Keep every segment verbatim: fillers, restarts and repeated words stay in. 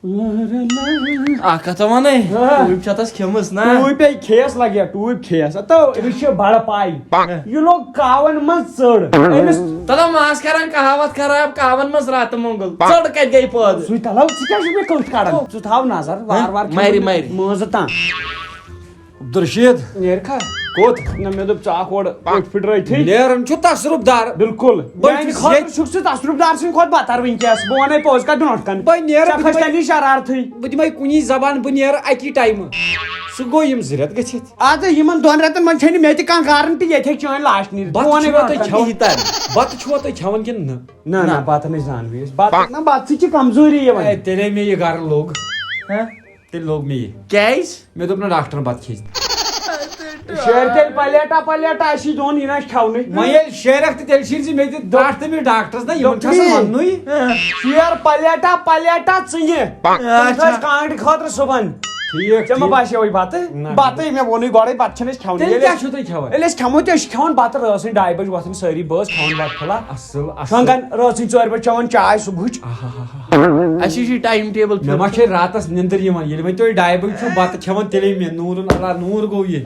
اکھ کتھا ونے، ہاں۔ ٹوٗپۍ چھِ اتس کھیمٕژ نا۔ ٹوٗپۍ ہے کھیس لگیا، ٹوٗپۍ کھیس۔ ہتو، أمِس چھِ بڑٕ پاے۔ یہِ لوٚگ کاون منٛز ژٔر۔ أمِس تلو ماس کران کہاوت خراب، کاون منٛز راتہٕ مۄنگُل۔ ژٔر کتہِ گٔے پٲدٕ؟ سُے تلو، ژٕ کیٛاہ چھُکھ مےٚ کٔتھۍ کڑان؟ ژٕ تھاو نظر، وار وار مرِ، کھیوٚن مَرِ۔ مٲنٛزٕ تام۔ عبدالرشید۔ نیرکھا؟ کوٚت؟ نہ، مےٚ دوٚپ، ژٕ اکھ اورٕ أتھۍ پھٕٹرٲوتھٕے۔ نیران چھُ تصرُف دار۔ بِلکُل۔ بہٕ میٛانہِ چھُس خٲطرٕ ییٚتہِ۔ چھُکھ ژٕ تصرُف دار سٕنٛدِ کھۄتہٕ بہتر وٕنکیٚس۔ بہٕ وَنے پوٚز کَتھ برونٛٹھ کَنہِ۔ بہٕ نیرٕ، ژےٚ بہٕ کھٔسہِ دِمَے، تَمی شرارتھٕے۔ بہٕ دِمَے کُنی زبان، بہٕ نیرٕ اَکی ٹایمہٕ۔ سُہ گوٚو یِم زٕ رٮ۪تھ گٔژھِتھ۔ اَدٕ یِمَن دۄن رٮ۪تَن منٛز چھَنہٕ مےٚ تہِ کانٛہہ گارنٹی، ییٚتہِ ہیٚکہِ چٲنۍ لاش نیٖرِتھ۔ بہٕ بَتہٕ وَنے چھُوا برونٛٹھ تُہۍ کَنہِ۔ کھٮ۪وان؟ بَتہٕ چھُوا تُہۍ کھٮ۪وان کِنہٕ نہٕ؟ نہ، نہ، نہ۔ بَتہٕ نَے زانوٕے أسۍ۔ بَتہٕ، نہ، بَتہٕ سۭتۍ چھِ کمزوٗری یِوان۔ اے، تیٚلے مےٚ یہِ گرٕ لوٚگ۔ ہہ؟ تیٚلہِ لوٚگ مےٚ یہِ۔ کیٛازِ؟ مےٚ دوٚپ نہٕ ڈاکٹرن بَتہٕ کھیٚزِ۔ شیر تیٚلہِ پلیٹا پلیٹا اَسی دۄن یہِ نہ آسہِ کھٮ۪ونٕے۔ وۄنۍ ییٚلہِ شیرکھ تہٕ تیٚلہِ شیٖر زِ مےٚ تہِ ڈاکٹر، تٔمِس ڈاکٹرس نہ، یِمن چھُ آسان دوٚپمَے، وَننُے۔ شیر پلیٹا پلیٹا ژٕنہِ۔ اچھا۔ تٔمِس آسہِ کانٛگرِ خٲطرٕ صُبحن۔ ٹھیٖک، ژےٚ ما ٹھیٖک۔ باسیوٕے بَتہٕ؟ نہ۔ بَتہٕ، مےٚ ووٚنُے گۄڈَے، بَتہٕ چھِنہٕ أسۍ کھٮ۪وان۔ تیٚلہِ ییٚلہِ کیٛاہ أسۍ، چھِو تُہۍ کھٮ۪وان؟ ییٚلہِ أسۍ کھٮ۪مو تہِ، أسۍ چھِ کھٮ۪وان بَتہٕ رٲژ سٕنٛدِ ڈاے بَجہِ وۄتھان سٲری بٲژ کھٮ۪وان بَتہٕ پھوٚلہ۔ اَصٕل، اَصٕل۔ شۄنٛگان رٲژ سٕنٛدِ ژورِ بَجہِ چٮ۪وان چاے صُبحٕچ۔ اَسہِ چھِ یہِ ٹایم ٹیبل مےٚ ما فِٹ۔ چھے راتس نیٚنٛدٕر یِوان؟ ییٚلہِ وۄنۍ تُہۍ ڈاے بجہِ چھُو بتہٕ کھٮ۪وان، تیٚلے مےٚ نوٗرُن اللہ نوٗر گوٚو یہِ۔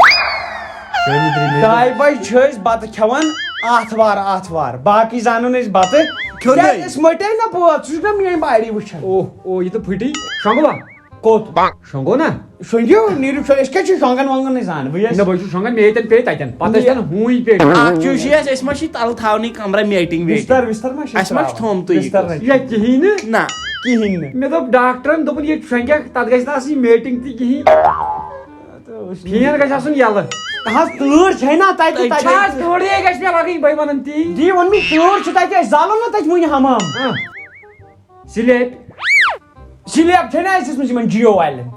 چٲنی ترٛیٚیہِ مےٚ ڈاے بجہِ چھِ أسۍ بتہٕ کھٮ۪وان آتھوار آتھوار، باقٕے زانو نہٕ أسۍ بتہٕ کھیوٚنُے۔ کیٛازِ أسۍ مٔٹے نہ پٲژ، ژٕ چھُکھ نہ میٲنۍ باڈی وٕچھان۔ اوہ، اوہ، یہِ تہٕ پھٕٹی۔ شۄنٛگوا؟ کوٚت؟ شۄنٛگو نا؟ شۄنٛگِو، نیٖرِو شۄ-، أسۍ کیٛاہ چھِ شۄنٛگان وۄنٛگان نہٕ زانہٕ؟ بہٕ ٲسۍ نہ، بہٕ چھُس شۄنٛگان، مے تَتٮ۪ن پیٚیہِ تَتٮ۪ن۔ پتہٕ ٲسۍ تَن ہوٗنۍ پیٚٹھۍ۔ اکھ چیٖز چھُ اَسہِ، أسۍ ما چھِ تَلہٕ تھاونٕے کمرہ میٹِنٛگ ویٹِنٛگ؟ بِستر وِستر ما چھِ اَسہِ ما چھُ تھوٚومُت تُہۍ یہِ بِستر کٲنٛسہِ؟ نہ چھُ۔ یا کِہیٖنۍ نہٕ۔ نہ۔ کِہیٖنۍ نہٕ۔ مےٚ دوٚپ ڈاکٹرن، دوٚپُن، ییٚتہِ شۄنٛگٮ۪کھ، تَتھ گژھِ نہٕ آسٕنۍ میٹِنٛگ تہِ کِہیٖنۍ۔ فین گژھِ آسُن یَلہٕ۔ نہ حظ، تۭر چھے نہ تَتہِ، تَتہِ تَتہِ۔ چھا تۭرٕے گژھِ مےٚ لَگٕنۍ، بہٕ وَنان تی۔ دی ووٚن مےٚ، تۭر چھِ تَتہِ، أسۍ زالو نہ تَتہِ وٕنہِ حمام۔ آ۔ سِلیپ۔ سِلیپ چھے نہ اَسہِ دِژمٕژ یِمن جِیو والٮ۪ن؟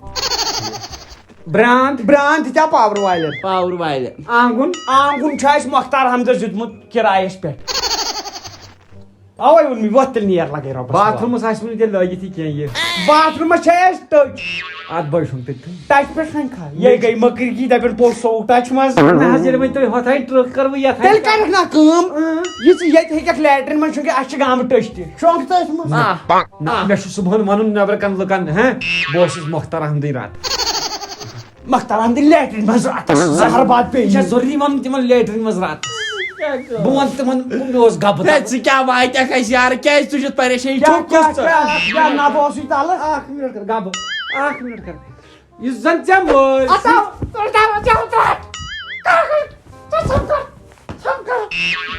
برٛانٛد۔ برٛانٛد تہِ کیٛاہ پاور والٮ۪ن؟ پاور والٮ۪ن۔ آنٛگُن۔ آنٛگُن چھُ اَسہِ مۄختار حمدس دیُتمُت کِرایَس پٮ۪ٹھ۔ اَوَے ووٚن مےٚ، وۄتھ تیٚلہِ نیر لگے رۄبَس باتھ روٗمَس آسہِ وٕنہِ تیٚلہِ لٲگِتھ یہِ کینٛہہ یہِ۔ باتھ روٗمَس چھے اَسہِ ٹٔچ۔ اَتھ بٲے چھُنہٕ تٔتھٕے۔ ٹچہِ پٮ۪ٹھ چھَنہٕ کھا؟ یے گٔے مٔکٕرۍ گی، دَپن پوٚز سووُکھ ٹچہِ منٛز۔ نہ حظ، ییٚلہِ وۄنۍ تُہۍ ہۄتھے ٹرٛک کٔروٕ یَتھ تیٚلہِ کَرَکھ نہ کٲم۔ اۭں۔ یہِ ژٕ ییٚتہِ ہیٚکَکھ لیٹرِن منٛز شۄنٛگِتھ، اَسہِ چھِ گامہٕ ٹٔچ تہِ۔ شۄنٛگ تٔتھۍ منٛز۔ آ۔ نہ، مےٚ چھُ صُبحن وَنُن نیٚبرٕ کَنہِ لُکَن، ہہ؟ بہٕ اوسُس مۄختار احمدٕے راتھ۔ مۄختار احمدٕے لیٹرِن منٛز راتَس زہر باد پیٚیہِ۔ یہِ چھا ضروٗری وَنُن تِمَن لیٹرِن منٛز راتَس؟ بہٕ وَنہٕ تِمَن، مےٚ اوس گَبہٕ ہے، تَتھ۔ ژٕ کیٛاہ واتٮ۪کھ اَسہِ یارٕ؟ کیٛازِ ژٕ چھُکھ پریشان؟ یہِ کیٛاہ، چھُکھ کیٛاہ، کُس ژٕ؟ کیٛاہ، کیٛاہ نَبہٕ اوسُے تَلہٕ؟ اَکھ مِنٹ کَر، گَبہٕ۔ اَکھ مِنٹ کَر۔ یُس زَن ژےٚ مٲلۍ اَتھ آو، تُل تَلہٕ، ژےٚ اوس ترٛٹھ۔ ژٕ ژھۄپ کَر۔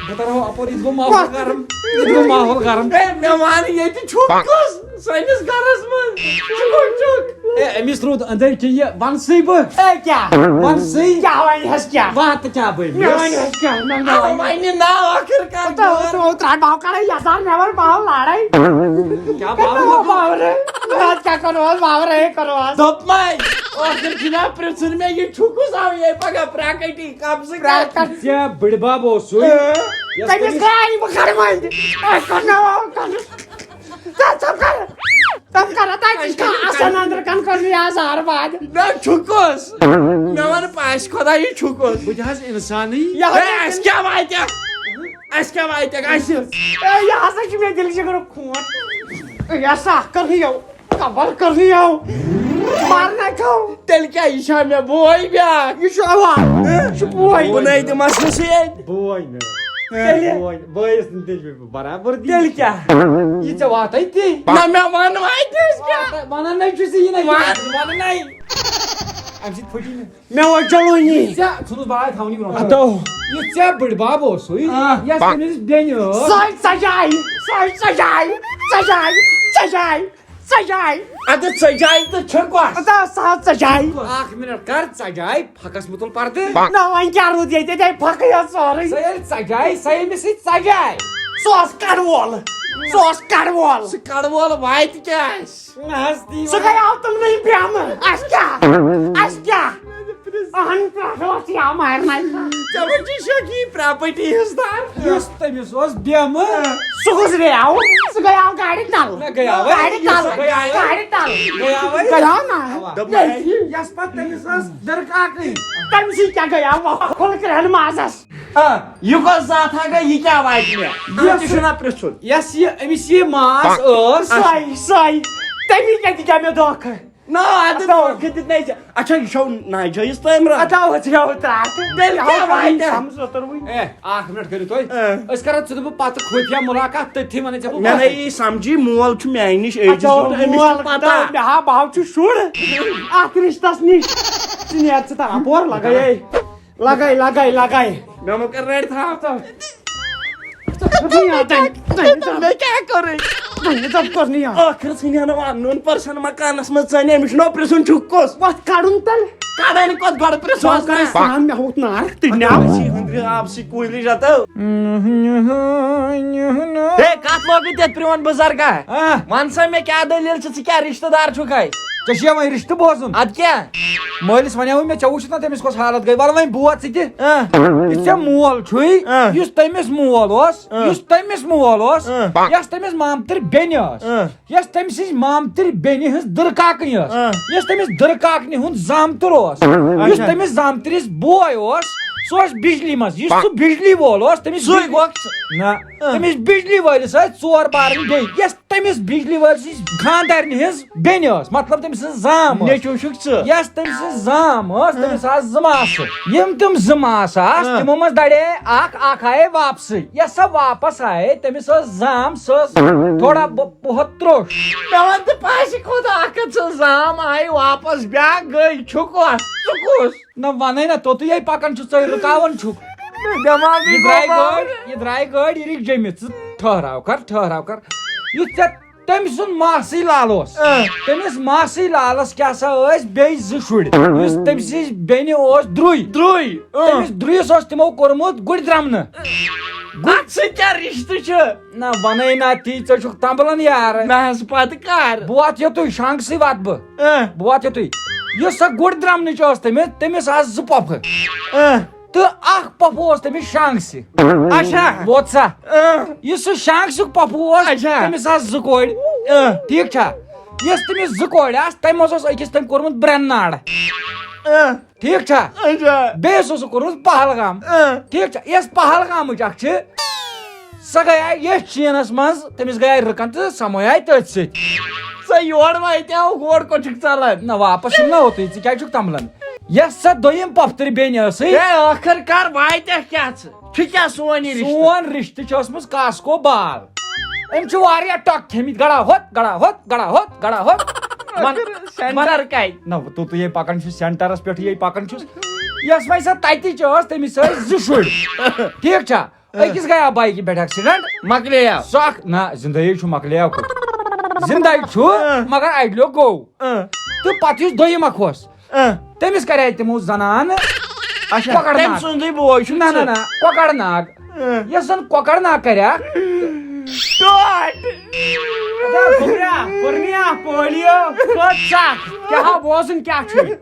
بہٕ ترہو اپور، یہِ گوٚو ماحول گرم، یہِ گوٚو ماحول گرم۔ ہے، مےٚ وَن، ییٚتہِ چھُ کُس؟ سٲنِس گرس منٛز چھُ گۄڈٕ چھُکھ۔ ہے، أمِس روٗد أنٛدٕرۍ کِنۍ یہِ، وَن سٕے بہٕ۔ ہے، کیٛاہ؟ وَن سٕے۔ کیٛاہ وَنہِ حظ کیٛاہ؟ وَن تہٕ کیٛاہ بہٕ آ، أمِس؟ وَنہِ نہ ٲخٕر کار۔ تہٕ ترٛاو کَڑے یَزار نٮ۪بر، پاو لڑے۔ کیٛاہ کَرو پاورٕ؟ پاورٕ؟ راتھ کیٛاہ کَرو حظ؟ پاورٕ ہے کَرو حظ۔ دوٚپمَے، ٲخٕر چھُنہ پرٛژھُن مےٚ، یہِ چھُ کُس؟ آو یے پگاہ پرٛاکٹی۔ کم سے کم۔ پرٛٮ۪تھ کانٛہہ ژےٚ بٔڈِ بب اوسُے۔ اۭں۔ یۄس تٔمِس تٔمِس گٔے بُخار وۄنۍ۔ أسۍ کوٚر نہٕ وۄنۍ کوٚر۔ ژٕ، ژٕ کر، ژٕ کر تَتہِ چھِ کانٛہہ آسان أنٛدرٕ کَنہِ کوٚر نہٕ یہِ آز ہار باد۔ نہ، چھُ کُس؟ مےٚ وَن پَزِ خۄدا، یہِ چھُ کُس؟ بہٕ تہِ حظ اِنسانٕے۔ یہِ حظ ہے، اَسہِ کیٛاہ واتہِ؟ اَسہِ کیٛاہ واتہِ؟ اَسہِ۔ اے، یہِ ہسا چھُ مےٚ دِلہٕ جِگرُک خوٗن۔ اے، یہِ ہسا کٔرنٕے یَو۔ کبر کٔرنٕے یَو۔ مارنَے تھاو۔ تیٚلہِ کیٛاہ؟ یہِ چھا مےٚ بوے بیٛاکھ؟ یہِ چھُ اَوا۔ یہِ چھُ بوے۔ بہٕ نَے دِمَس نہٕ سُہ ییٚتہِ۔ بوے نہٕ۔ تیٚلہِ؟ بوے نہٕ۔ بٲیِس نہٕ دِژ مےٚ برابر دِنۍ۔ تیٚلہِ کیٛاہ؟ یہِ ژےٚ واتَے تی۔ نہ، مےٚ وَن وۄنۍ تہِ أسۍ کیٛاہ؟ وَنان نَے چھُ ژےٚ یہِ نَے۔ وَن۔ وَنان نَے۔ اَمہِ سۭتۍ پھٕٹی نہٕ۔ مےٚ وۄنۍ چلو یی۔ ژےٚ ژھُنُس بہٕ آے تھاونٕے برونٛہہ۔ ہتو۔ یُس ژےٚ بٔڈۍ بب اوسُے، آ۔ یۄس تٔمِس بیٚنہِ ٲس۔ سۄے ژجاے، سۄے ژجاے، ژجاے، ژجاے، ژجاے۔ اَدٕ ژجاے تہٕ چھِ کۄس؟ اَدٕ سۄ ژجاے۔ اکھ منٹ کر، ژجاے پھکس مہ تُل پردٕ۔ نہ وۄنۍ کیٛاہ روٗد ییٚتہِ؟ ییٚتہِ آے پھکٕے یوت سورُے۔ سۄ ییٚلہِ ژجاے، سۄ ییٚمِس سۭتۍ ژجاے۔ سُہ اوس کڑٕ وول، سُہ اوس کڑٕ وول۔ سُہ کڑٕ وول واتہِ کیٛاہ اَسہِ؟ نہ حظ، دی ژٕ وۄنۍ۔ گٔیاو تِمنٕے بیمہٕ۔ اَسہِ کیٛاہ؟ اَسہِ کیٛاہ؟ اَہَن پٮ۪ٹھ اوس یا مارنَے۔ ژےٚ وۄنۍ چھُے شوقی پراپرٹی حِصہٕ دار۔ یُس تٔمِس اوس بیمہٕ۔ سُہ گُزریاو۔ سُہ گٔیاو گاڑِ تَل۔ نہ، گٔیاوَے۔ گاڑِ تَل۔ گٔیاوَے۔ گاڑِ تَل۔ گٔیاوَے۔ گٔیاو نہ۔ اَوا۔ دوٚپمَے۔ یَس پَتہٕ تٔمِس ٲس دٕرکاکٕے۔ تٔمۍ سٕے کیٛاہ گٔیاو وۄنۍ کھُل کرٛٮ۪ن مازَس؟ آ، یہِ کۄس ذاتھا گٔے، یہِ کیٛاہ واتہِ مےٚ؟ یہِ تہِ چھُنہ پرٛژھُن۔ یۄس یہِ أمِس یہِ ماس ٲس۔ سۄے، سۄے۔ تَمی کَتہِ کیٛاہ مےٚ دھوکہٕ؟ نہ، اَدٕ اَدٕ دھوکہٕ دیُت نَے ژےٚ۔ اَچھا، یہِ چھو ناجٲیز تامرا؟ اَدٕ اَوٕ ژٕ ہیوٚو ترٛٹھ۔ تیٚلہِ کیٛاہ وَنہِ؟ سَمٕجھ اوترٕ وٕنہِ۔ اے، اَکھ مِنٹ کٔرِو تُہۍ۔ اۭں۔ أسۍ کَرو ژٕ تہٕ بہٕ پَتہٕ خُفیہ مُلاقات، تٔتھی وَنَے ژےٚ بہٕ مےٚ نَے پَتہٕ۔ یی سَمجھی، مول چھُ میٛانہِ نِش، أجِس اَدٕ برونٛٹھ، أمِس چھُ مول پَتہ۔ کَتھ، مےٚ ہا، بہٕ ہا چھُس شُر۔ اَتھ رِشتَس نِش۔ ژٕ نیر ژٕ تَر اَپور، لَگَے۔ لَگَے، لَگَے، لَگَے۔ مےٚ مہ کَر رَڑِ تھاو ژٕ۔ مےٚ کیٛاہ کَرٕنۍ؟ ژےٚ کوٚر نہٕ یہِ۔ ٲخرس ژھٕنہِ ہا نہٕ اَنُن پٔرسن مکانس منٛز، ژٕ نہِ أمِس چھُنو پرٛژھُن چھُکھ کُس؟ وَتھ کَڑُن تَلہٕ۔ کَڑان کۄس گۄڈٕ پرٛژھوس بہٕ کَرٕ نا؟ سان، مےٚ ہووُکھ نار، تہِ نیٛاو۔ أسی ہُنٛدرِ آبسٕے کُلۍ رَٹو۔ ہے، کَتھ لوگُے تیٚتھ پرٛون بُزرگا؟ آ۔ وَن سا مےٚ کیٛاہ دٔلیٖل چھِ، ژٕ کیٛاہ رِشتہٕ دار چھُکھ ہے؟ ژےٚ چھُے وۄنۍ رِشتہٕ بوزُن؟ اَدٕ کیٛاہ؟ مٲلِس وَنیووُے مےٚ، ژےٚ وٕچھُتھ نا تٔمِس کۄس حالت گٔے؟ وَلہٕ وۄنۍ بوز ژٕ تہِ۔ آ۔ یُس ژےٚ مول چھُے، آ۔ یُس تٔمِس مول اوس، آ۔ یُس تٔمِس مول اوس، آ۔ یۄس تٔمِس مامتٕر بیٚنہِ ٲس، آ۔ یۄس تٔمۍ سٕنٛز مامتٕر بیٚنہِ ہٕنٛز دٕرکاکنہِ ٲس، آ۔ یۄس تٔمِس دٕرکاکنہِ ہُنٛد زامتُر اوس، اچھا۔ یُس تٔمِس زامتٕرِس بوے اوس، سُہ اوس بجلی منٛز، یُس سُہ بجلی وول اوس، تٔمِس سُے بجلی، گوٚو۔ نہ، آ۔ تٔمِس بجلی وٲلِس ٲسۍ ژور بارٕنۍ بیٚیہِ، یۄس تٔمِس بجلی وٲلۍ سٕنٛز خانٛدارنہِ ہٕنٛز بیٚنہِ ٲس، مطلب تٔمۍ سٕنٛز زام ٲس۔ نیٚچوٗ چھُکھ ژٕ۔ یۄس تٔمۍ سٕنٛز زام ٲس، تٔمِس آسہٕ زٕ ماسہٕ۔ یِم تِم زٕ ماسہٕ آسہٕ، آ۔ تِمو منٛز دَڑے اکھ، اکھ آیے واپسٕے۔ یۄس سۄ واپس آیے، تٔمِس ٲس زام، سۄ ٲس تھوڑا بہت ترٛوٚش۔ مےٚ وَن تہٕ پاسہِ خۄدا، اکھ ہَتھ سٕنٛز زام آیہِ واپس، بیٛاکھ گٔے، چھُ کۄس؟ ژٕ کُس؟ نہ وَنَے نہ، توٚتُے یے پَکان چھُ، ژَے رُکاوان چھُکھ۔ دٮ۪ماغٕے یہِ درٛاے گوٚو گٲڑۍ، یہِ درٛاے گٲڑۍ، یہِ رِکۍ جیٚمِتھ۔ ژٕ ٹھٔہراو کر، ٹھٔہراو کر۔ یُس ژےٚ تٔمۍ سُنٛد ماسٕے لال اوس۔ اۭں۔ تٔمِس ماسٕے لالَس کیٛاہ سا ٲسۍ بیٚیہِ زٕ شُرۍ۔ یُس تٔمۍ سٕنٛزِ بیٚنہِ اوس درُے۔ درُے، اۭں۔ تٔمِس درُیِس اوس تِمو کوٚرمُت گُرۍ درٛمنہٕ۔ اَتھ سۭتۍ کیٛاہ رِشتہٕ چھُ؟ نہ، وَنَے نہ تی، ژٕ چھُکھ تَمبلَن یار۔ نہ حظ، پَتہٕ کر؟ بہٕ واتہٕ یوٚتُے، شانٛگسٕے واتہٕ بہٕ۔ اۭں۔ بہٕ واتہٕ یوٚتُے۔ یُس سۄ گُرۍ درٛمنٕچ ٲس تٔمِس، تٔمِس آسہٕ زٕ پۄپھٕ۔ اۭں۔ تہٕ اکھ پۄپھٕ اوس تٔمِس شانٛگسہِ۔ اچھا۔ ووت سا؟ اۭں۔ یُس سُہ شانٛگسیُک پۄپھٕ اوس، اچھا۔ تٔمِس آسہٕ زٕ کورِ۔ اۭں۔ ٹھیٖک چھا؟ یۄس تٔمِس زٕ کورِ آسہٕ، تَمہِ منٛز اوس أکِس تٔمۍ کوٚرمُت برٛٮ۪ن ناڑ۔ اۭں۔ ٹھیٖک چھا؟ اچھا۔ بیٚیِس اوسُکھ کوٚرمُت پہلگام۔ اۭں۔ ٹھیٖک چھا؟ یۄس پہلگامٕچ اکھ چھِ، سۄ گٔیے ییٚتھۍ شیٖنَس منٛز، تٔمِس گٔیے رٕکَن تہٕ سۄ مۄیے تٔتھۍ سۭتۍ۔ سۄ یورٕ واتہِ ہا، ہورٕ کوٚت چھُکھ ژَلان؟ نہ، واپَس یِم نہ ہوتُے، ژٕ کیٛازِ چھُکھ تَمبلان؟ یۄس سۄ دوٚیِم پۄپھتٕر بیٚنہِ ٲسٕے۔ ہے، ٲخٕر کار واتہِ ہا کیٛاہ ژٕ؟ چھُ کیٛاہ سون یہِ رِشتہٕ؟ سون رِشتہٕ چھُ اوسمُت کاسکو بال۔ أمۍ چھُ واریاہ ٹۄکھ کھیٚمٕتۍ، گڑا ہوٚت، گڑا ہوٚت، گڑا ہوٚت، گڑا ہوٚت۔ وَن، ٲخٕر سٮ۪نٹَر وَن۔ کَتہِ؟ نہ، توٚتُے یے پَکان چھُس، سٮ۪نٹَرَس پٮ۪ٹھ یے پَکان چھُس۔ یۄس وۄنۍ سۄ تَتِچ ٲس، تٔمِس ٲسۍ زٕ شُرۍ۔ ٹھیٖک چھا؟ أکِس گٔیاو بایکہِ پٮ۪ٹھ ایکسیڈنٹ۔ مۄکلیو۔ سُہ اکھ، نہ، زِندَے چھُ، مۄکلیو کوٚت؟ زِندَے چھُ، اۭں۔ مگر اَڑِ لوٚگ گوٚو۔ اۭں۔ تہٕ پَتہٕ یُس دوٚیِم اکھ اوس، اۭں۔ تٔمِس کَرے تِمو زَنان اچھا، کۄکَر تٔمۍ ناگ۔ سُنٛدُے بوے چھُ نہ، نہ، ژٕ۔ نہ، کۄکَر ناگ۔ اۭں۔ یۄس زَن کۄکَر ناگ کَریکھ۔ ٹوٹھ۔ ادا، گوٚبریا، پٔرنیا، پولیو، کٔژ ژَکھ؟ کیٛاہ ہا بوزُن کیٛاہ چھُ؟ مےٚ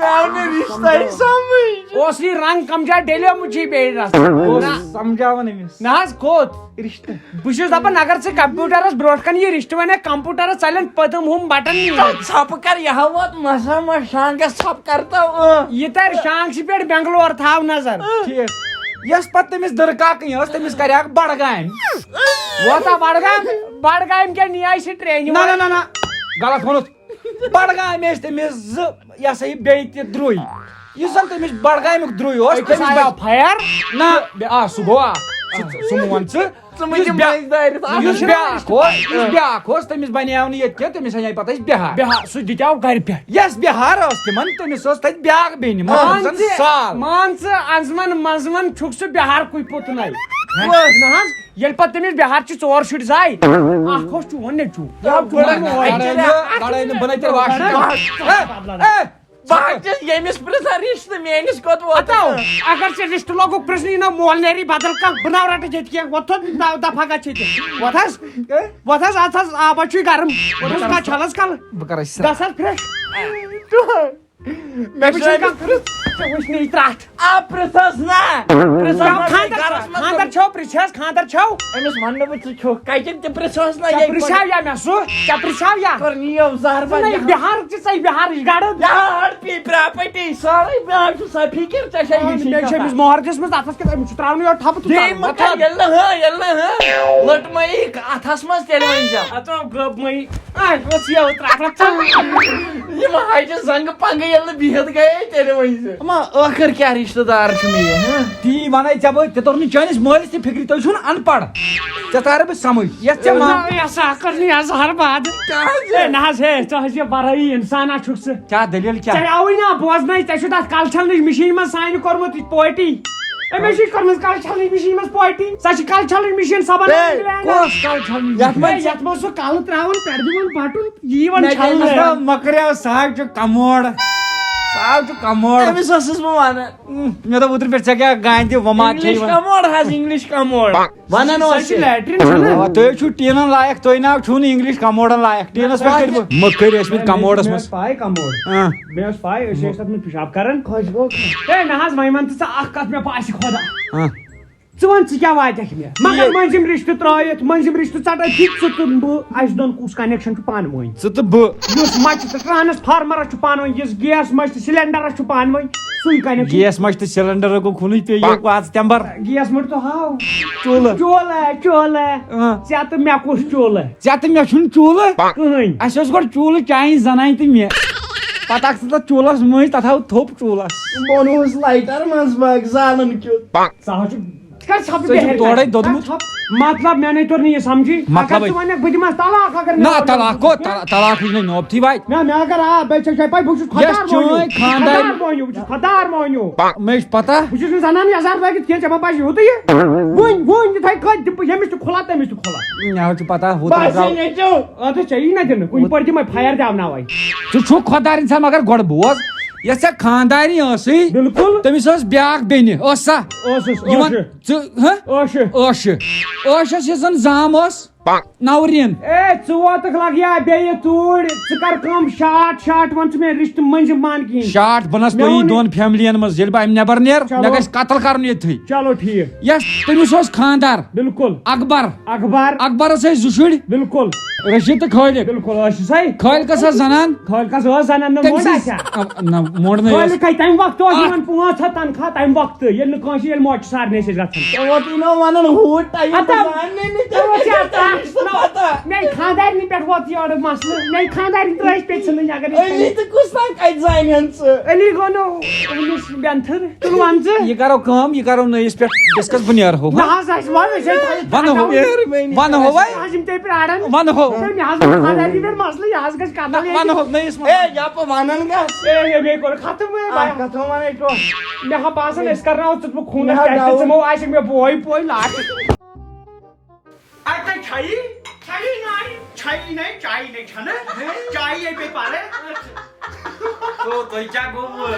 آو نہٕ رِشتَے سَمٕجھ۔ اوس یہِ رنٛگ کَمجا ڈیلیو مُجھے بیٚیہِ رَس۔ اوس نہ۔ سَمجھاوان أمِس۔ نہ حظ، کوٚت؟ رِشتہٕ۔ بہٕ چھُس دَپان، اگر ژٕ کمپیوٗٹرَس برونٛٹھ کَنہِ یہِ رِشتہٕ وَنَکھ، کمپیوٗٹرَس ژَلن پٔتِم ہُم بٹن یہِ۔ ژَ-، ژھۄپہٕ کر، یہِ ہا ووت مسا ما شانٛگَس، ژھۄپہٕ کر تو، اۭں۔ یہِ تَرِ شانٛگ سٕے پٮ۪ٹھ بٮ۪نٛگلور، تھاو نظر۔ ٹھیٖک۔ یۄس پَتہٕ تٔمِس دٕرکاکٕنۍ ٲس، تٔمِس کَریکھ بڈگامہِ۔ ووتا بڈگام؟ بڈگامہِ کیٛاہ نِیہِ سُہ ٹرٛینہِ نہ، وٲلۍ؟ نہ، نہ، نہ۔ غلط ووٚنُتھ۔ بڈگامہِ ٲسۍ تٔمِس زٕ، یہِ ہسا یہِ بیٚیہِ تہِ درُے۔ یُس زن تٔمِس بڈگامیُک درُے اوس، أکِس تٔمِس آیاو بچ-، فایر۔ نہ، بے-، آ، سُہ گوٚو اکھ۔ سُہ، سُہ مون ژٕ۔ ژٕ مہٕ یُس دِم بیا-، مٔنٛزۍ دٲرِتھ اکھ۔ یُس بیٛاکھ اوس، یُس بیٛاکھ اوس، تٔمِس بنیٛاو نہٕ ییٚتہِ کینٛہہ، تٔمِس انے پتہٕ اَسہِ بِہار۔ بِہار، سُہ دِتیٛاو گرِ پٮ۪ٹھ۔ یۄس بِہار ٲس تِمن، تٔمِس ٲس تَتہِ بیٛاکھ بیٚنہِ، مان مطلب زن ژٕ، سال۔ مان ژٕ، انزمن منزمن چھُکھ سُہ بِہار کُے پوٚتُنے۔ نہ حظ، ییٚلہِ پتہٕ تٔمِس بِہار چہِ ژور شُرۍ زاے، اکھ اوس چون نیٚچوٗ۔ یا بہٕ گۄڈٕ مول۔ گۄڈٕ أنۍ نہٕ، گۄڈٕ أنۍ نہٕ، بہٕ نے تیٚلہِ واشنگ۔ ہے، ہے، بہٕ ہا چھَس ییٚمِس پرٛژھان رِشتہٕ، میٛٲنِس کوٚت ووت؟ ہتو، اگر ژےٚ رِشتہٕ لوگُکھ پرٛژھنہِ، یہِ نہ مول نیری بدل کانٛہہ، بہٕ نہ رٹہٕ ییٚتہِ کینٛہہ۔ وۄتھ تھوٚد، دفعہ گژھ ییٚتہِ۔ وۄتھ حظ، وۄتھ حظ، اَتھ حظ آبس چھُے گرم۔ وۄتھ حظ، کَتھ چھَلس کَلہٕ۔ بہٕ کَرٕ سا۔ گژھ حظ fresh۔ مےٚ چھُنہٕ کانٛہہ پرٛژھ۔ ژےٚ وٕچھ نہٕ یہِ ترٛٹھ۔ آ، پرٛژھس نا۔ پرٛژھس نا، خانٛدر، گرس منٛز خانٛدر چھو، پرٛژھس، خانٛدر چھو؟ أمِس وَنہٕ نہٕ بہٕ ژٕ چھُکھ، کَتٮ۪ن تہِ پرٛژھس نا، ژےٚ ییٚتہِ پرٛژھیو یا مےٚ سُہ؟ ژےٚ پرٛژھیو یا؟ کٔر نِیو زہر ژٕ نَے بَنہِ۔ بِہار، ژٕ ژَے بِہارٕچ گَڑٕ۔ یار، پی پراپرٹی سارے، مےٚ حظ چھُ سۄ فِکِر، ژےٚ چھےٚ یہِ مےٚ چھےٚ أمِس مہرجَس منٛز اَتھَس کیٛاہ، أمِس چھُ ترٛاونٕے یوت ٹھَپہٕ، ژٕ بیٚیہِ ترٛاو مہ مَتھَس۔ کَر، ییٚلہِ نہٕ ہہ، ییٚلہِ نہٕ ہہ، لٔٹ مہ یی اَتھَس منٛز، تیٚلہِ ؤنۍ زٮ۪و۔ اَتھ آو گٔب مہ یی۔ آ، یہِ اوس یہِ ترٛٹھ وَٹھ ژَل۔ یِم حاجہِ زنٛگہٕ پنٛگہٕ ییٚلہِ نہٕ بِہِتھ گٔیے، تیٚلہِ ؤنۍ زِ۔ اما ٲخٕر کیٛاہ رِشتہٕ دار چھُ مےٚ یہِ، ہہ؟ تی وَنَے ژےٚ بہٕ، تہِ توٚر نہٕ چٲنِس مٲلِس تہِ فِکرِ، تُہۍ چھُو نہٕ اَن پَڑھ۔ ژےٚ تارٕ بہٕ سَمٕجھ، یَتھ ژےٚ مان۔ نہ، یہِ ہسا کٔر مےٚ یہِ زہر باد۔ کیٛاہ حظ؟ ہے، نہ حظ، ہے، ژٕ حظ یہِ وَرٲیی اِنسانا چھُکھ ژٕ۔ کیٛاہ دٔلیٖل کیٛاہ؟ ژےٚ آوٕے نا بوزنَے، ژےٚ چھُتھ اَتھ کَلہٕ چھَلنٕچ مِشیٖن منٛز سانہِ کوٚرمُت یہِ پوٹی۔ أمۍ حظ چھِ کٔرمٕژ کَلہٕ چھَلنٕچ مِشیٖن منٛز پوٹی۔ سۄ چھِ کَلہٕ چھَلنٕچ مِشیٖن، سۄ بَنٲو ہے، England۔ کۄس کَلہٕ چھَلنٕچ یَتھ مِشیٖن؟ منٛز یَتھ منٛز سُہ کَلہٕ ترٛاوان، پٮ۪ٹھٕ دِوان بَٹُن، یی یِوان مےٚ چھَلنہٕ۔ کیٛاہ مۄکریو، سُہ حظ چھُ کَموڈ۔ سُہ حظ چھُ کَموڈ۔ أمِس اوسُس بہٕ وَنان۔ اۭں، مےٚ دوٚپ اوترٕ پٮ۪ٹھ ژےٚ کیٛاہ گانہِ دِ وۄما کھیٚیہِ English وۄنۍ۔ کموڈ حظ، English کموڈ۔ وَنان سۄ اوس چھِ یہِ۔ Latrine چھَنہٕ؟ آ، تُہۍ چھِو ٹیٖنَن لایق، تُہۍ نہ چھِو نہٕ English کموڈَن لایق، ٹیٖنَس پٮ۪ٹھ کٔرِو۔ مٔکٕرۍ ٲسۍ مٕتۍ مےٚ کموڈَس ٲس منٛز۔ پَے کموڈ۔ آ۔ مےٚ ٲس پَے، أسۍ ٲسۍ تَتھ منٛز پِشاب کَران۔ خۄشبو۔ ہے، نہ حظ، وۄنۍ وَن تہٕ ژٕ اَکھ کَتھ مےٚ پاسہِ خۄدا۔ آ۔ ژٕ وَن، ژٕ کیٛاہ واتٮ۪کھ مےٚ؟ مگر یہِ مٔنٛزِم رِشتہٕ ترٛٲیِتھ، مٔنٛزِم رِشتہٕ ژَٹٲیِتھ، یہِ ژٕ تہٕ بہٕ، اَسہِ دۄن کُس connection چھُ پانہٕ ؤنۍ؟ ژٕ تہٕ بہٕ۔ یُس مَچہِ تہٕ transformerَس چھُ پانہٕ ؤنۍ، یُس gas مَچہِ تہٕ cylinderَس چھُ پانہٕ ؤنۍ، سُے connection۔ Gas مَچہِ تہٕ cylinder گوٚو کُنُے پیٚیہِ یہِ پانٛژھ تٮ۪مبَر۔ Gas مَچہِ تہٕ ہاو۔ چوٗلہٕ۔ چوٗلہٕ، چوٗلہٕ۔ اۭں۔ ژےٚ تہٕ مےٚ کُس چوٗلہٕ؟ ژےٚ تہٕ مےٚ چھُنہٕ چوٗلہٕ۔ کٕہٕنۍ۔ اَسہِ اوس گۄڈٕ چوٗلہٕ چانہِ زَنانہِ تہٕ مےٚ۔ پَتہٕ آکھ ژٕ تَتھ چوٗلَس مٔنٛزۍ، تَتھ آو تھوٚپ چوٗلَس۔ بہٕ اوٚنہُس lighter منٛز باگ زالَن کیُتھ۔ ژٕ ہا چھُکھ ژٕ کَر ژھۄپہٕ ژٕ چھُکھ بیہرِ تورے کَران؟ دوٚدمُت۔ ژٕ کَر ژھۄپہٕ؟ مطلب، مےٚ نے توٚر نہٕ یہِ سَمجھی۔ مطلب اگر ژٕ وَنکھ، بہٕ دِمَس طلاق، اگر مےٚ نہ، وَنکھ، طلاق گوٚو، طلا-، طلاق وٕچھ نہٕ نوبتھٕے واتہِ۔ نہ، مےٚ اگر آ، بیٚیہِ چھےٚ چھےٚ پَے، بہٕ چھُس یَس خۄدار چٲنۍ مونیو، بہٕ چھُس خانٛدارِ-، خۄدار مونیو، بہٕ چھُس خۄدار مونیو۔ مےٚ چھِ پَتہ۔ بہٕ چھُس نہٕ زَنان یَزار لٲگِتھ کینٛہہ، ژےٚ ما پَزِ یُتُے یہِ؟ وٕنۍ، وٕنۍ یِتھَے کٔنۍ دِمہٕ بہٕ ییٚمِس تہِ کھُلَت، تٔمِس تہِ کھُلَت۔ مےٚ حظ چھِ پَتہ، ہُہ تہِ بَس درٛاو۔ یہِ نیٚچو۔ اَدٕ ژےٚ یی نہ دِنہٕ، کُنہِ پٲٹھۍ دِمَے fire دٮ۪وناوَے۔ ژٕ چھُکھ خۄدار اِنسان، مگر گۄڈٕ بوز، یۄس ژےٚ خانٛدارِنۍ ٲسٕے، بِلکُل۔ تٔمِس ٲس بیٛاکھ بیٚنہِ، ٲس سا؟ ٲسٕس، یِمَن ٲشہِ۔ ژٕ، ہہ؟ ٲشہِ۔ ٲشہِ۔ ٲشَس یُس زَن زام ٲس، نَورِیَن۔ اے، ژٕ ووتُکھ لَگیا بیٚیہِ توٗرۍ، ژٕ کَر کٲم، شاٹ، شاٹ وَن ژٕ مےٚ رِشتہٕ مٔنٛزِم مان کِہیٖنۍ۔ شاٹ بَنَس مےٚ پیٚیی ووٚن دۄن فیملیَن منٛز، ییٚلہِ بہٕ اَمہِ نٮ۪بَر نیرٕ، چلو۔ مےٚ گژھِ قتل کَرُن ییٚتھٕے۔ چلو، ٹھیٖک۔ یَس تٔمِس اوس خانٛدار۔ بِلکُل۔ اکبر۔ اکبر۔ اکبرس ٲسۍ زٕ شُرۍ۔ بِلکُل۔ رشید تہٕ خالد۔ بِلکُل، ٲسۍ سَے۔ خالقس ٲس زنان۔ خالقس ٲس زنان، نہ تٔمۍ مونڈ سٕنٛز، آسیا؟ آ، نہ، مونڈ نہ خالق ٲس۔ کَتہِ تَمہِ وقتہٕ اوس آ۔ یِوان پانٛژھ ہَتھ تنخواہ، تَمہِ وقتہٕ، ییٚلہِ نہٕ کٲنٛسہِ، ییٚلہِ مۄچہِ سارنٕے ٲسۍ أسۍ گژھان۔ ژےٚ ووتُے نہ وَنان ہُہ ٹایم ہتا، زاننے نہٕ ژےٚ ژےٚ ووت یاد ٹایم تَتھ، چھُ نہ، پَتہ۔ مےٚ خانٛدارنہِ پٮ۪ٹھ ووت یورٕ مسلہٕ، مےٚ خانٛدارنہِ ترٛٲوِس پیٚژھِ ژھٕنٕنۍ اگر أسۍ علی تہٕ کُس تام کَتہِ زانہِ ہن ژٕ؟ علی گوٚو نہٕ أمِس بٮ۪نتھٕر۔ تُل وَن ژٕ۔ یہِ کرو کٲم، یہِ کرو نٔیِس پٮ۪ٹھ discuss، بہٕ نیرہو۔ نہ حظ، اَسہِ وَن، أسۍ ٲسۍ تھاوٕنۍ وَنہو۔ مہربٲنی۔ وَنہو وۄنۍ۔ أسۍ حظ یِم تیٚلہِ پرٛاران۔ وَنہو۔ تہٕ مےٚ حظ ووٚن خانٛدارنہِ پٮ۪ٹھ مسلہٕ، یہِ حظ گژھِ قتل ییٚتہِ۔ وَنہو نٔیِس منٛز۔ اے، یَپہٕ وَنان گژھ۔ اے، ہے، مے کوٚر ختم وۄنۍ۔ اَکھ کَتھ وَنَے ٹوٹھ۔ مےٚ ہا باسان، أسۍ کرناوو ژٕ تہٕ بہٕ خوٗنَس مےٚ ہا کیٛاہ تہِ ڈاوُن۔ ژٕ مو آسہِ مےٚ بوے پوے لاگہِ۔ اَتہِ چھَیی، چھَیی نَے، چھَیی نَے، چایی نَے چھَنہٕ، چایی ہے پیٚیہِ پَرٕنۍ۔ تو تۄہہِ کیٛاہ گوٚوٕ؟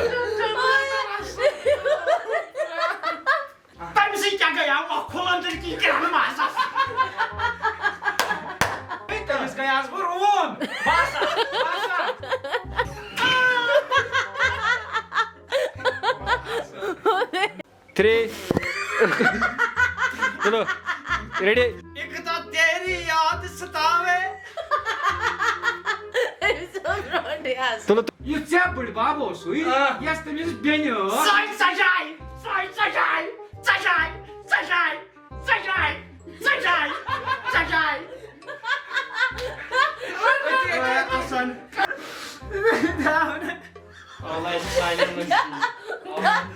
تٔمۍ سٕے کیٛاہ گٔیاو اَکھ کھُلَن تیٚلہِ کِنۍ کِنہٕ مَزَس؟ تٔمِس گٔیاس بہٕ روٗن۔ بَس، بَس۔ ترٛےٚ۔ چلو، ready؟ ایک تو تیری یاد ستاوے۔ أمِس اوس برونٛٹھٕے آسان۔ چلو، یُس ژےٚ بٕڈۍ بب اوسُے، آ۔ یۄس تٔمِس بیٚنہِ ٲس۔ سۄے سجاے، سۄے سجاے، سجاے، سجاے، سجاے، سجاے، سجاے۔ آسان۔ اللہ چھُ سانٮ۪ن منٛز۔